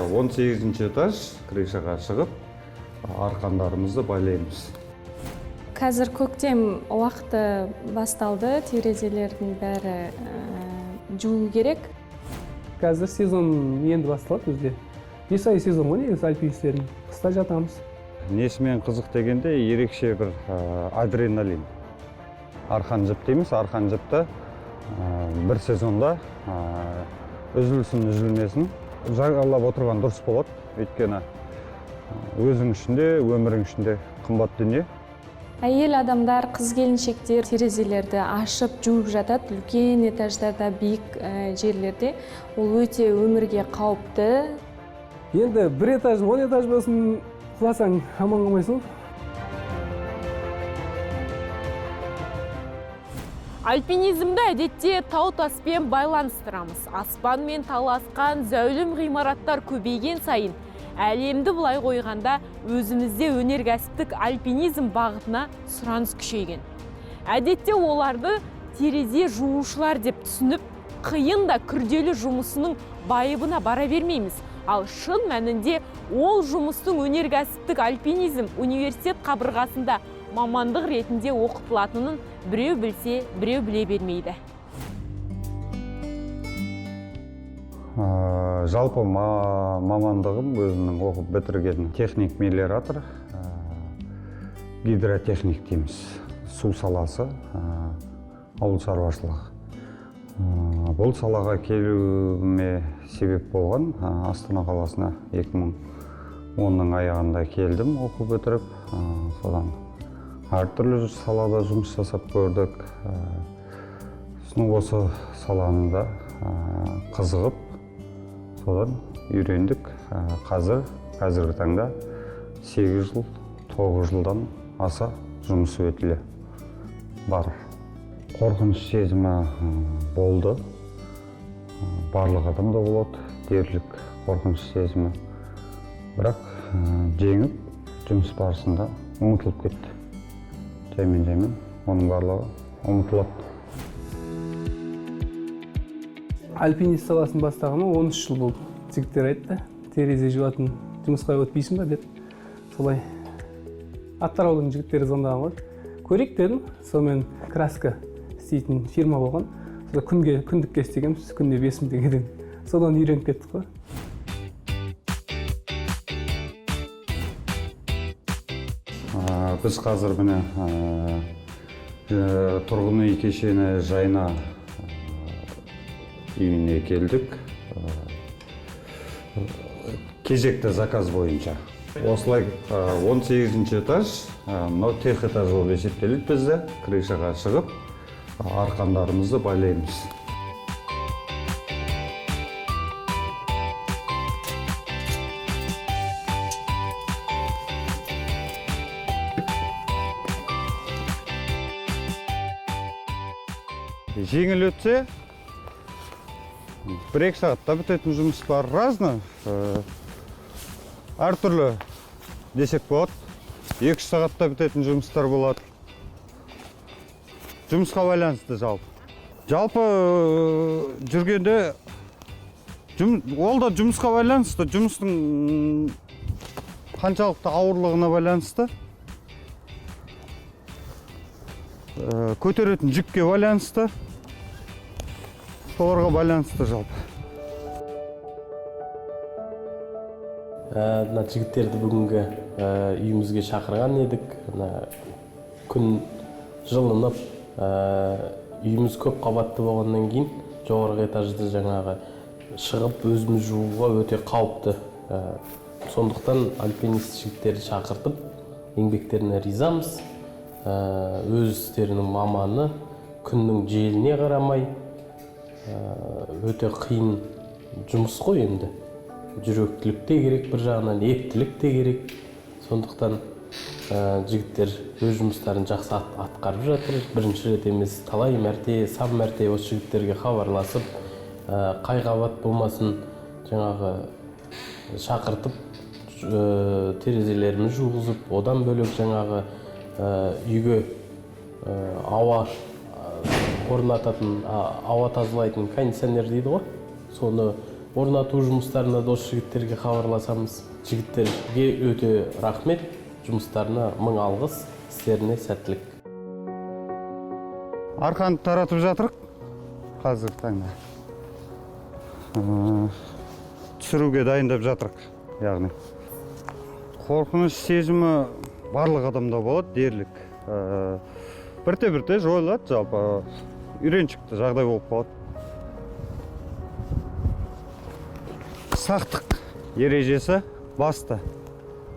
18 этаж крышаға шығып, арқандарымызды байлаймыз. Қазір көктем уақыты басталды, терезелердің бәрі жуу керек. Қазір сезон енді басталады бізде. 5 ай сезон ғой негізі альпинистердің. Қыста жатамыз. Несімен қызық дегенде ерекше бір адреналин. Арқан жіп дейміз, арқан жіпті бір сезонда үзілсін үзілмесін жағалап отырған дұрыс болады. Өйткені өзің үшін де, өмірің үшін де қымбат дүние. Әйел адамдар, қыз келіншектер терезелерді ашып жуып жатады. Үлкен этаждарда, биік жерлерде. Ол өте өмірге қауіпті. Енді бір этаж, 10 этаж болсын, құласаң аман қалмайсың ғой. Альпинизмді әдетте тау таспен байланыстырамыз. Аспанмен таласқан зәулім ғимараттар көбейген сайын әлемді былай қойғанда өзімізде өнеркәсіптік альпинизм бағытына сұраныс күшейген. Әдетте оларды терезе жуушылар деп түсініп, қиын да күрделі жұмысының байыбына бара бермейміз. Ал шын мәнінде ол жұмыстың өнеркәсіптік альпинизм университет қабырғасында мамандық ретінде оқытылатынын біреу білсе, біреу біле бермейді. Жалпы мамандығым өзімнің оқып бітірген техник-мелиоратор, гидротехник дейміз. Су саласы, ауыл шаруашылығы. Бұл салаға келуіме себеп болған, Астана қаласына 2010-ның аяғында келдім оқып бітіріп, содан әртүрлі салада жұмыс жасап көрдік. Сосын осы саланы да қызығып, содан үйрендік. Қазіргі таңда 8 жыл, 9 жылдан аса жұмыс өтілі бар. Қорқыныш сезімі болды. Барлық адамда болады дерлік қорқыныш сезімі. Бірақ жеңіп, жұмыс барысында ұмытылып кетті. Жаймен-жаймен оның барлығы ұмытылады. Альпинист саласын бастағаныма 13 жыл болды. Жігіттер айтты, терезе жуатын жұмысқа өтпейсің ба деп. Солай Атыраудың жігіттері звондаған ғой. Көрейік дедім. Сонымен краска істейтін фирма болған. Сонда күндікке істегенбіз, күніне 5000 теңгеден. Содан үйреніп кеттік қой. Біз қазір міне, тұрғын үй кешені Жайна үйіне келдік. Кезекті заказ бойынша. Осылай, 18 этаж, мынау тех этаж болып есептеледі бізде. Крышаға шығып, арқандарымызды байлаймыз. Жеңіл өтсе, бір-екі сағатта бітетін жұмыс бар. Разно, әртүрлі десек болады. 2-3 сағатта бітетін жұмыстар болады. Жұмысқа байланысты жалпы. Жалпы, жүргенде ол да жұмысқа байланысты, жұмыстың қаншалықты ауырлығына байланысты. Көтеретін жүкке байланысты, соларға байланысты жалпы. Мына жігіттерді бүгінгі үйімізге шақырған едік. Мына күн жылынып, үйіміз көп қабатты болғаннан кейін жоғарғы этажды жаңағы шығып өзіміз жууға өте қауіпті. Сондықтан альпинист жігіттерді шақыртып, еңбектеріне ризамыз. Өз істерінің маманы, күннің желіне қарамай, өте қиын жұмыс қой енді. Жүректілік те керек бір жағынан, ептілік те керек. Сондықтан, жігіттер өз жұмыстарын жақсы атқарып жатыр. Бірінші рет емес, талай мәрте, сан мәрте осы жігіттерге хабарласып, қай қабат болмасын жаңағы шақыртып, терезелерімізді жуғызып, одан бөлек жаңағы, үйге, ауа, орнататын, ауа тазалайтын кондиционер дейді ғой, соны орнату жұмыстарына да осы жігіттерге хабарласамыз. Жігіттерге өте рахмет, жұмыстарына мың алғыс, істеріне сәттілік. Арқанды таратып жатырық қазіргі таңда. Түсіруге дайындап жатырық, яғни. Қорқыныш сезімі барлық адамда болады дерлік. Бірте-бірте жойылады, жалпы үйреншікті жағдай болып қалады. Сақтық ережесі басты.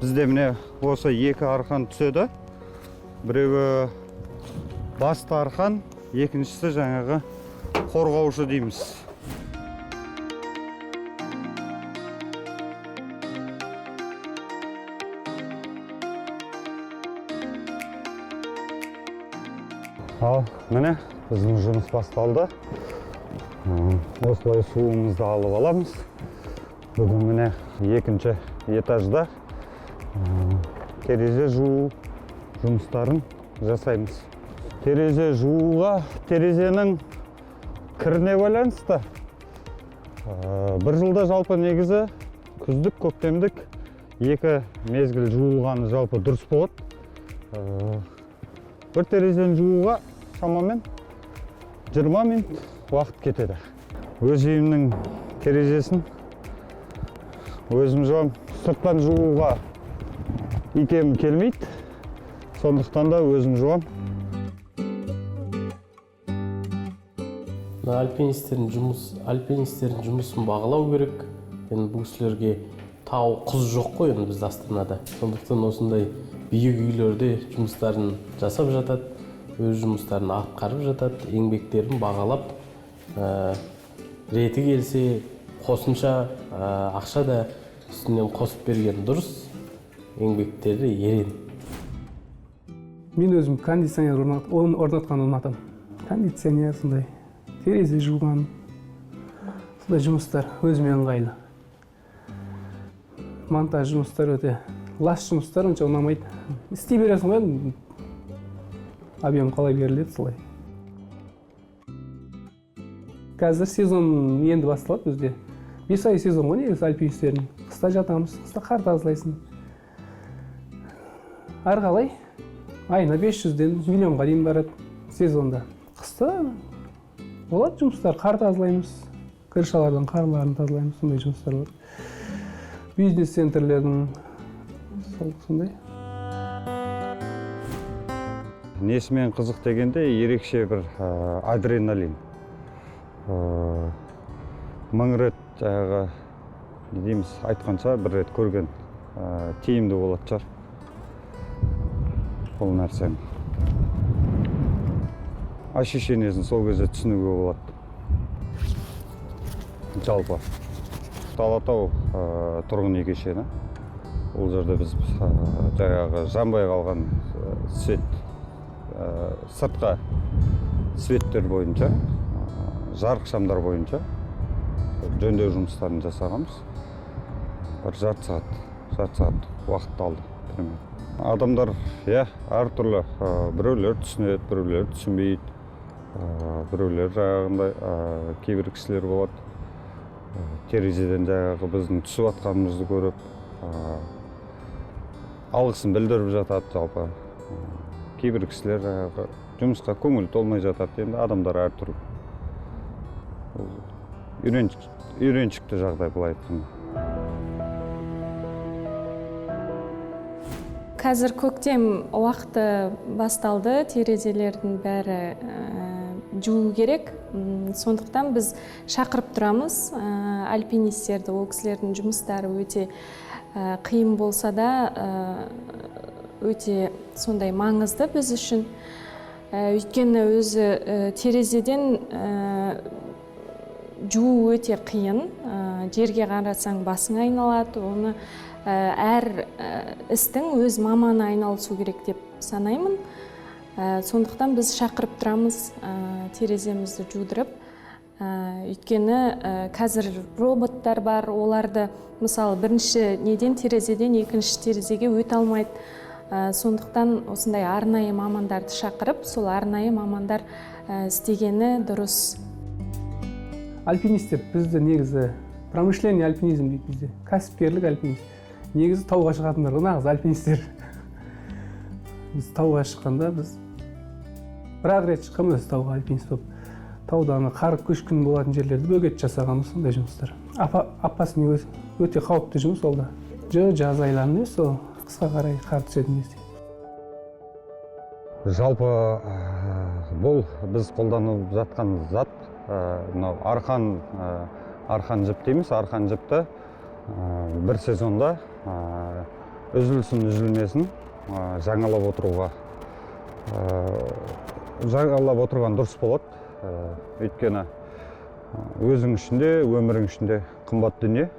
Бізде міне осы екі арқан түседі. Біреуі басты арқан, екіншісі жаңағы қорғаушы дейміз. Ал, міне біздің жұмыс басталды. Осылай суымызды алып аламыз. Бүгін міне екінші этажда терезе жуу жұмыстарын жасаймыз. Терезе жууға терезенің кіріне байланысты. Бір жылда жалпы негізі күздік, көктемдік екі мезгіл жуылғаны жалпы дұрыс болады. Бір терезені жууға шамамен 20 минут уақыт кетеді. Өз үйімнің терезесін өзім жуам. Сырттан жууға икемім келмейді, сондықтан да өзім жуам. Альпинистердің жұмысын бағалау керек. Енді бұл кісілерге тау, құз жоқ қой енді бізде Астанада. Сондықтан осындай биік үйлерде жұмыстарын жасап жатады, өз жұмыстарын атқарып жатады, еңбектерін бағалап, реті келсе қосымша ақша да үстінен қосып берген дұрыс, еңбектері ерен. Мен өзім кондиционер орнатқанды ұнатамын. Кондиционер сондай, терезе жуған, сондай жұмыстар өзіме ыңғайлы. Монтаж жұмыстар өте, лас жұмыстар онша ұнамайды. Істей бересің ғой, объем қалай беріледі солай. Қазір сезон енді басталады бізде. 5 ай сезон ғой негізі альпинистердің. Қыста жатамыз, қыста қар тазалайсың. Ары қалай айына 500-ден миллионға дейін барады сезонда. Қыста болады жұмыстар, қар тазалаймыз, крышалардан қарларын тазалаймыз, сондай жұмыстар болады. Бизнес центрлердің сондай. Несімен қызық дегенде ерекше бір адреналин. Мың рет жаңағы не дейміз айтқанша бір рет көрген тиімді болады шығар бұл нәрсені. Ощущениесін сол кезде түсінуге болады. Жалпы Алатау тұрғын үй кешені. Ол жерде біз жаңағы жанбай қалған свет, сыртқа светтер бойынша, жарық шамдар бойынша жөндеу жұмыстарын жасағанбыз. Бір жарты сағат уақыт алды примерно. Адамдар, иә, әртүрлі, біреулер түсінеді, біреулер түсінбейді, біреулер жаңағындай, кейбір кісілер болады, терезеден жаңағы біздің түсіп жатқанымызды көріп, алғысын білдіріп жатады жалпы. Кейбір кісілер жаңағы жұмысқа көңіл толмай жатады, енді адамдар әртүрлі. Үйреншікті жағдай былай айтқанда. Қазір көктем уақыты басталды, терезелердің бәрі жуу керек. Сондықтан біз шақырып тұрамыз альпинистерді. Ол кісілердің жұмыстары өте қиын болса да, өте сондай маңызды біз үшін. Өйткені өзі терезеден жуу өте қиын. Жерге қарасаң басың айналады, оны әр істің өз маманы айналысу керек деп санаймын. Сондықтан біз шақырып тұрамыз тереземізді жудырып. Өйткені қазір роботтар бар, оларды мысалы бірінші неден терезеден екінші терезеге өте алмайды. Сондықтан осындай арнайы мамандарды шақырып, сол арнайы мамандар істегені дұрыс. Альпинист деп бізді негізі Промышленный альпинизм дейді бізде, кәсіпкерлік альпинизм. Негізі тауға шығатындар ғой нағыз альпинистер. Біз тауға шыққанда, біз бір-ақ рет шыққанбыз тауға альпинист болып. Тауда ана қар көшкін болатын жерлерде бөгет жасағанбыз, сондай жұмыстар. Опасный, өте қауіпті жұмыс ол да. Жоқ, жаз айларында емес, ол қысқа қарай қар түсетін кезде. Жалпы бұл біз қолданып жатқан зат, мынау арқан, арқан жіп дейміз. Арқан жіпті бір сезонда үзілсін үзілмесін жаңалап отыруға, жаңалап отырған дұрыс болады. Өйткені өзің үшін де, өмірің үшін де қымбат дүние.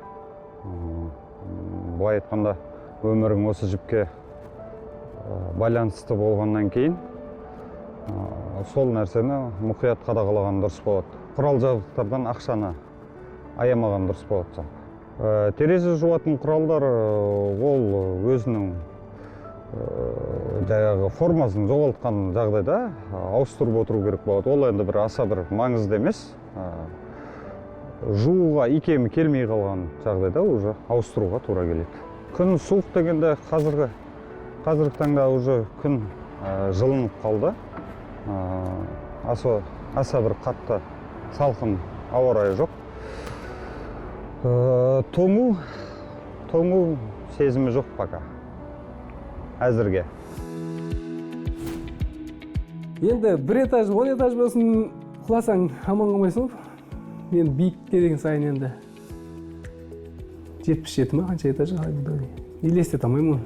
Былай айтқанда, өмірің осы жіпке байланысты болғаннан кейін, сол нәрсені мұқият қадағалаған дұрыс болады. Құрал жабдықтардан ақшаны аямаған дұрыс болады. Терезе жуатын құралдар, ол өзінің жаңағы формасын жоғалтқан жағдайда ауыстырып отыру керек болады. Ол енді бір аса бір маңызды емес. Жууға икемі келмей қалған жағдайда уже ауыстыруға тура келеді. Күн суық дегенде, қазіргі таңда уже күн жылынып қалды. Аса бір қатты салқын ауа райы жоқ. Тоңу сезімі жоқ пока әзірге. Енді бір этаж, 10 этаж болсын, құласаң аман қалмайсың ғой. Енді биікке деген сайын, енді 77 ма, қанша этаж, қалай болды, елестете алмаймын оны.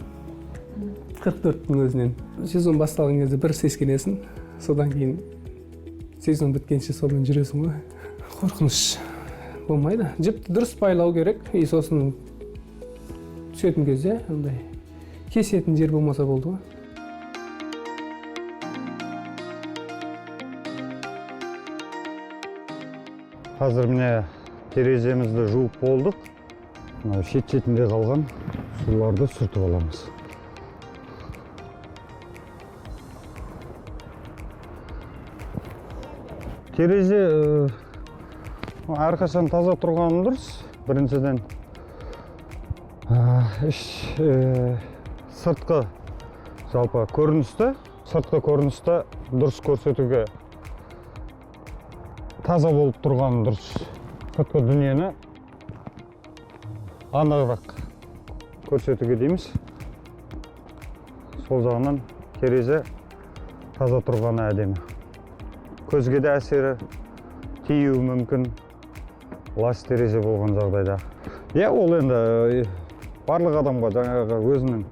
44-тің өзінен сезон басталған кезде бір сескенесің, содан кейін сезон біткенше сонымен жүресің ғой. Қорқыныш болмайды, жіпті дұрыс байлау керек. И сосын түсетін кезде андай кесетін жер болмаса болды ғой. Қазір міне тереземізді жуып болдық. Мынау шет шетінде қалған суларды сүртіп аламыз. Терезе әрқашан таза тұрғаны дұрыс. Біріншіден, іш, сыртқы жалпы көріністі, сыртқы көріністі дұрыс көрсетуге таза болып тұрғаны дұрыс. Сыртқы дүниені анығырақ көрсетуге дейміз. Сол жағынан терезе таза тұрғаны әдемі. Көзге де әсері тиюі мүмкін лас терезе болған жағдайда. Иә, ол енді барлық адамға жаңағы өзінің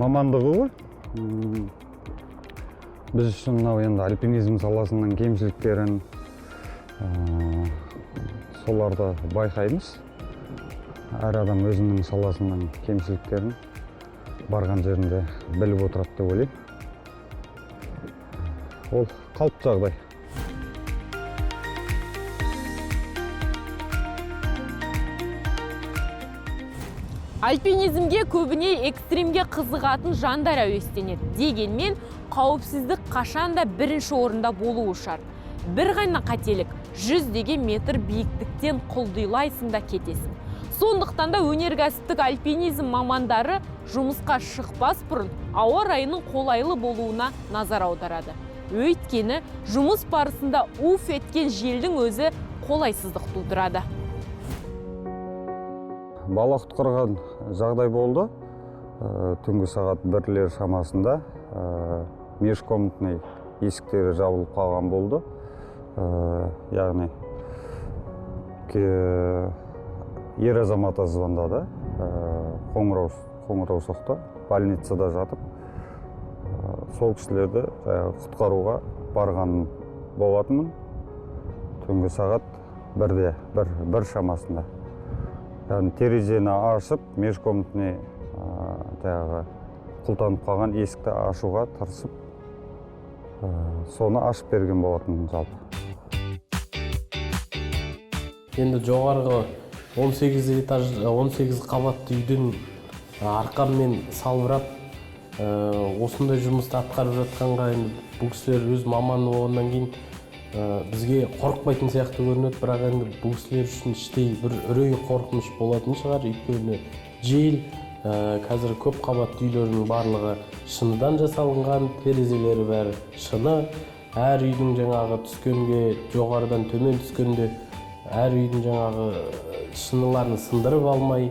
мамандығы ғой. Біз үшін мынау енді альпинизм саласының кемшіліктерін, соларды байқаймыз. Әр адам өзінің саласының кемшіліктерін барған жерінде біліп отырады деп ойлаймын. Ол қалыпты жағдай. Альпинизмге көбіне экстримге қызығатын жандар әуестенеді. Дегенмен қауіпсіздік қашанда бірінші орында болуы шарт. Бір ғана қателік жүздеген метр биіктіктен құлдилайсың да кетесің. Сондықтан да өнеркәсіптік альпинизм мамандары жұмысқа шықпас бұрын ауа райының қолайлы болуына назар аударады. Өйткені жұмыс барысында уф еткен желдің өзі қолайсыздық тудырады. Бала құтқарған жағдай болды. Түнгі сағат бірлер шамасында межкомнатный есіктері жабылып қалған болды. Яғни ер азаматы звондады, қоңырау соқты, больницада жатып, сол кісілерді құтқаруға барған болатынмын. Түнгі сағат бірде, бір шамасында. Яғни терезені ашып, межкомнатный жаңағы құлтанып қалған есікті ашуға тырысып, соны ашып берген болатынмын жалпы. Енді жоғарғы 18 этаж, 18 қабатты үйден арқанмен салбырап, осындай жұмысты атқарып жатқанға енді бұл кісілер өз маманы болғаннан кейін Бізге қорықпайтын сияқты көрінеді, бірақ енді бұл кісілер үшін іштей бір үрей қорқыныш болатын шығар. Өйткені жел, қазір көп қабатты үйлердің барлығы шыныдан жасалынған, терезелері бәрі шыны. Әр үйдің жаңағы түскенге, жоғарыдан төмен түскенде әр үйдің жаңағы шыныларын сындырып алмай,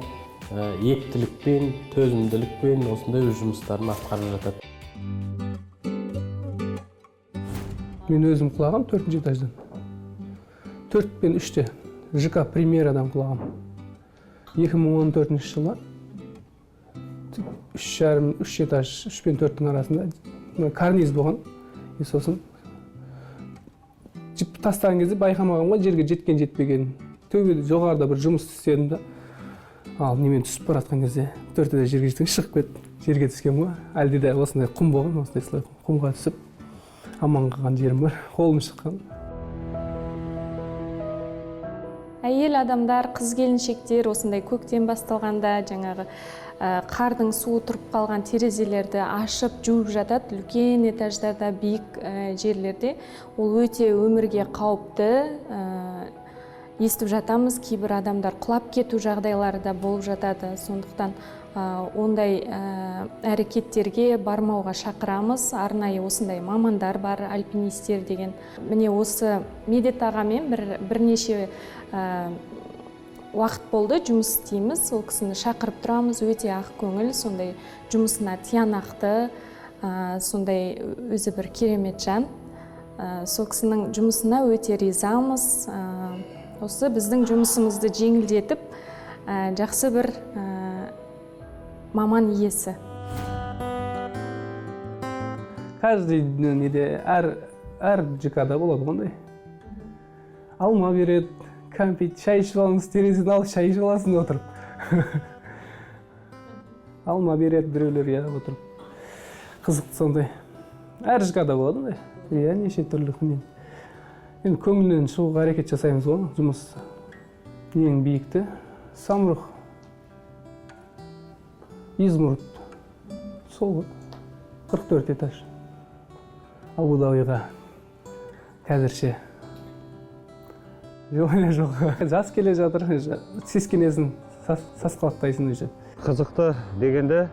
ептілікпен, төзімділікпен осындай өз жұмыстарын атқарып жатады. Мен өзім құлағам 4-ші этаждан. 4 пен 3-те ЖК Премьерадан құлағам. 2014 жылы 3,5, 3 этаж, 3 пен 4-тің арасында карниз болған. И сосын жіп тастаған кезде байқамаған ғой, жерге жеткен жетпеген. Төбеде жоғарыда бір жұмыс істедім да. Ал немен түсіп бара жатқан кезде 4 этаж жерге жеткен, шығып кетті. Жерге түскен ғой. Әлде де осындай құм болған, осындай слой құмға түсіп аман қалған жерім бар, қолым шыққан. Әйел адамдар, қыз келіншектер осындай көктем басталғанда жаңағы қардың суы тұрып қалған терезелерді ашып жуып жатады. Үлкен этаждарда, биік жерлерде ол өте өмірге қауіпті. Естіп жатамыз, кейбір адамдар құлап кету жағдайлары да болып жатады. Сондықтан ондай әрекеттерге бармауға шақырамыз. Арнайы осындай мамандар бар, альпинистер деген. Міне осы Медет ағамен бірнеше уақыт болды жұмыс істейміз. Ол кісіні шақырып тұрамыз, өте ақ көңіл, сондай жұмысына тиянақты, сондай өзі бір керемет жан. Сол кісінің жұмысына өте ризамыз. Осы біздің жұмысымызды жеңілдетіп, жақсы бір маман иесі. Каждый неде, әр ЖК-да болады ғой ондай. Алма береді, кәмпит, шай ішіп алыңыз, терезеден алып шай ішіп аласың отырып. Алма береді біреулер, иә, отырып. Қызықты сондай. Әр ЖК-да болады ондай. Иә, неше түрлі мен. Енді көңілінен шығуға әрекет жасаймыз ғой, жұмыс ең биікті. Самұрық, Изумруд, сол ғой, 44 этаж. Абу-Дабиға қазірше жоқ, жоқ, жас келе жатыр, сескенесің, сасқалақтайсың уже. Қызықты дегенде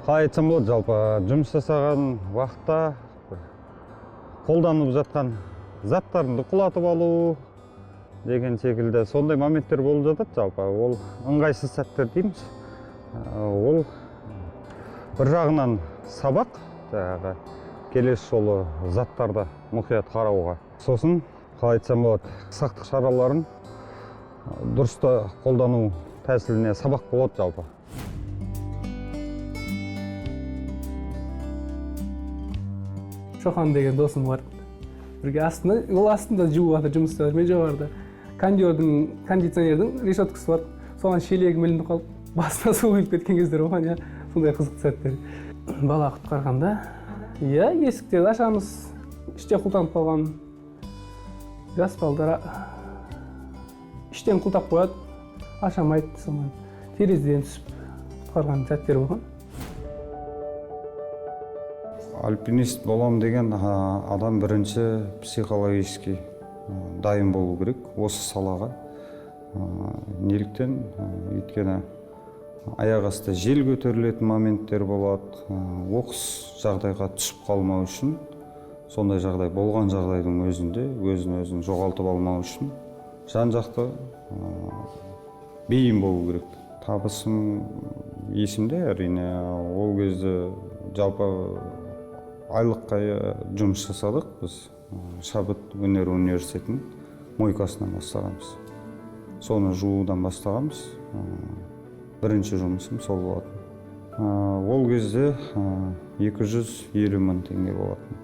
қалай айтсам болады, жалпы жұмыс жасаған уақытта қолданып жатқан заттарыңды құлатып алу деген секілді сондай моменттер болып жатады. Жалпы ол ыңғайсыз сәттер дейміз. Ол бір жағынан сабақ, жаңағы келесі жолы заттарды мұқият қарауға. Сосын қалай айтсам болады, сақтық шараларын дұрыста қолдану тәсіліне сабақ болады жалпы. Шоқан деген досым бар. Бірге астында, ол астында жуып жатыр, жұмыс істеп жатыр, мен жоғарыда. Кондиционердің решеткасы бар. Соған шелегім ілініп қалып, басына су құйылып кеткен кездер болған, иә. Сондай қызықты сәттер. Бала құтқарғанда, иә, есіктерді ашамыз, іште құлтанып қалған жас балдар іштен құлтап қояды, аша алмайды, сонымен терезеден түсіп құтқарған сәттер болған. Альпинист болам деген адам бірінші психологически дайын болу керек осы салаға. Неліктен? Өйткені аяқ асты жел көтерілетін моменттер болады, оқыс жағдайға түсіп қалмау үшін, сондай жағдай болған жағдайдың өзінде өзін-өзін жоғалтып алмау үшін жан-жақты бейім болу керек. Табысым есімде, әрине, ол кезде жалпы айлыққа жұмыс жасадық біз. Шабыт өнер университетінің мойкасынан бастағанбыз. Соны жуудан бастағанбыз. Бірінші жұмысым сол болатын. Ол кезде 250 мың теңге болатын.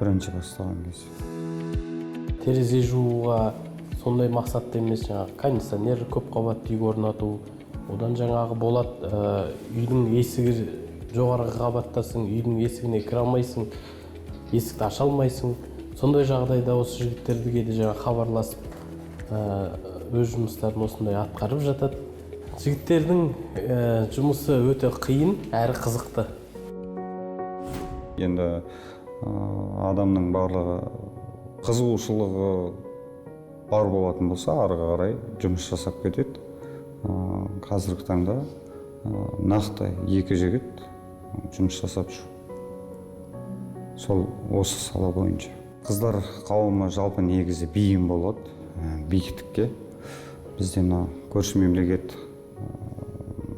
Бірінші бастаған кезде. Терезе жууға сондай мақсатты емес, жаңағы кондиционер көп қабатты үйге орнату, одан жаңағы болады, үйдің есігі жоғарғы қабаттасың, үйдің есігіне кіре алмайсың, есікті аша алмайсың. Сондай жағдайда осы жігіттерді кейде жаңа хабарласып, өз жұмыстарын осындай атқарып жатады. Жігіттердің жұмысы өте қиын, әрі қызықты. Енді адамның барлығы Қызығушылығы бар болатын болса, ары қарай жұмыс жасап кетеді. Қазіргі таңда нақты 2 жігіт жұмыс жасап жүр. Сол осы сала бойынша. Қыздар қауымы жалпы негізі бейім болады биіктікке. Бізде мына көрші мемлекет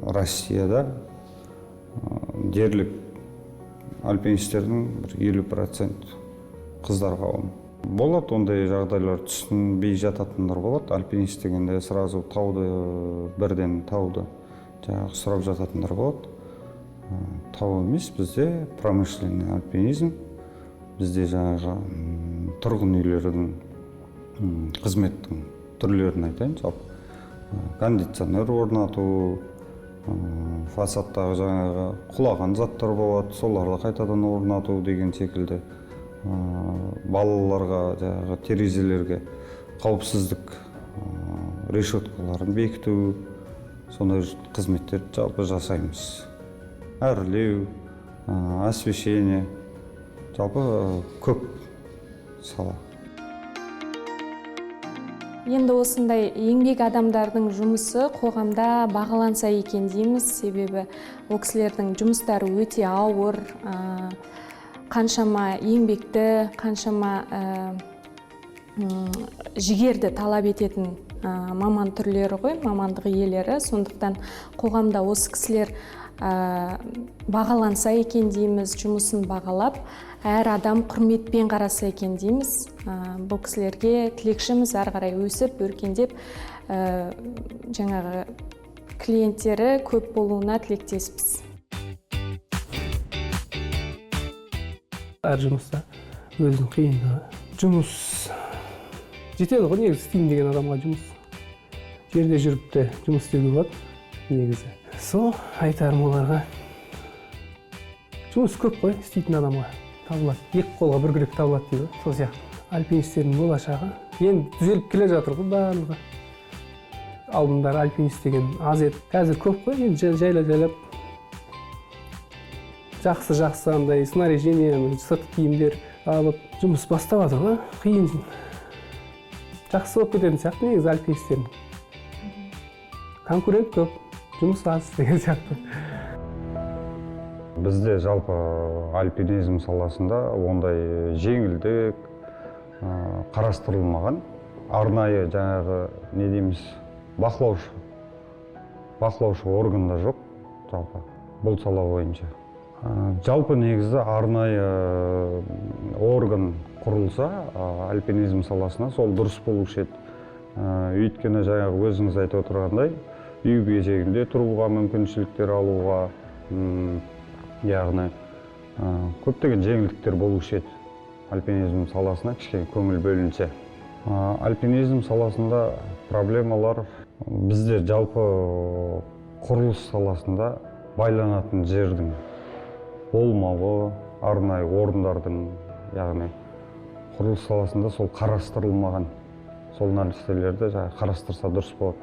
Россияда дерлік альпинистердің бір 50% қыздар қауымы. Болады ондай жағдайлар, түсінбей жататындар болады. Альпинист дегенде сразу тауды, бірден тауды жаңағы сұрап жататындар болады. Тау емес, бізде промышленный альпинизм, бізде жаңағы тұрғын үйлердің қызметтің түрлерін айтайын, жалпы кондиционер орнату, фасадтағы жаңағы құлаған заттар болады, соларды қайтадан орнату деген секілді. Балаларға жаңағы терезелерге қауіпсіздік решеткаларын бекіту, сондай қызметтерді жалпы жасаймыз. Әрлеу, освещение, жалпы көп сала. Енді осындай еңбек адамдардың жұмысы қоғамда бағаланса екен дейміз, себебі ол кісілердің жұмыстары өте ауыр, қаншама еңбекті, қаншама жігерді талап ететін маман түрлері ғой, мамандық иелері. Сондықтан қоғамда осы кісілер бағаланса екен дейміз, жұмысын бағалап, әр адам құрметпен қараса екен дейміз. Бұл кісілерге тілекшіміз, ары қарай өсіп, өркендеп, жаңағы клиенттері көп болуына тілектеспіз. Әр жұмыста өзінің қиындығы. Жұмыс жетеді ғой негізі, істеймін деген адамға жұмыс. Жерде жүріп те жұмыс істеуге болады негізі. Сол айтарым оларға. Жұмыс көп қой, істейтін адамға табылады. Екі қолға бір күрек табылады дейді ғой, сол сияқты. Альпинистердің болашағы енді түзеліп келе жатыр ғой барлығы. Алдындары альпинист деген аз еді, қазір көп қой, енді жайлап-жайлап жақсы-жақсы андай снаряжение, сырт киімдер алып жұмыс бастап жатыр ғой. Қиын, жақсы болып кететін сияқты негізі альпинистердің. Конкурент көп, жұмыс аз деген сияқты. Бізде жалпы альпинизм саласында ондай жеңілдік қарастырылмаған. Арнайы жаңағы не дейміз, бақылаушы орган да жоқ жалпы бұл сала бойынша. Жалпы негізі арнайы орган құрылса альпинизм саласына, сол дұрыс болушы еді. Өйткені жаңағы өзіңіз айтып отырғандай, үй кезегінде тұруға мүмкіншіліктер алуға, яғни көптеген жеңілдіктер болушы еді. Альпинизм саласына кішкене көңіл бөлінсе. Альпинизм саласында проблемалар бізде жалпы құрылыс саласында байланатын жердің болмауы, арнайы орындардың, яғни құрылыс саласында сол қарастырылмаған, сол нәрселерді жаңағы қарастырса дұрыс болады.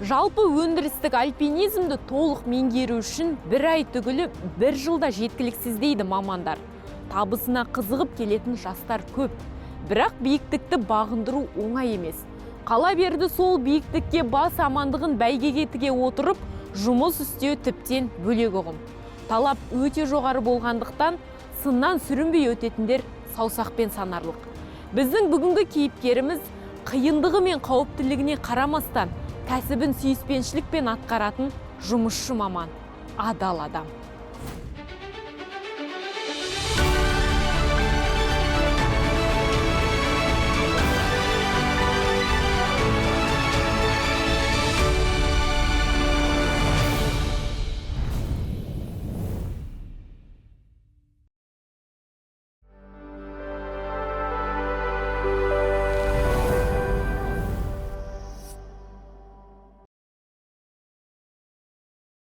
Жалпы өндірістік альпинизмді толық меңгеру үшін бір ай түгілі бір жылда жеткіліксіз дейді мамандар. Табысына қызығып келетін жастар көп. Бірақ биіктікті бағындыру оңай емес. Қала берді сол биіктікке бас амандығын бәйгеге тіге отырып, жұмыс істеу тіптен бөлек ұғым. Талап өте жоғары болғандықтан сыннан сүрінбей өтетіндер саусақпен санарлық. Біздің бүгінгі кейіпкеріміз қиындығы мен қауіптілігіне қарамастан кәсібін сүйіспеншілікпен атқаратын жұмысшы маман, адал адам.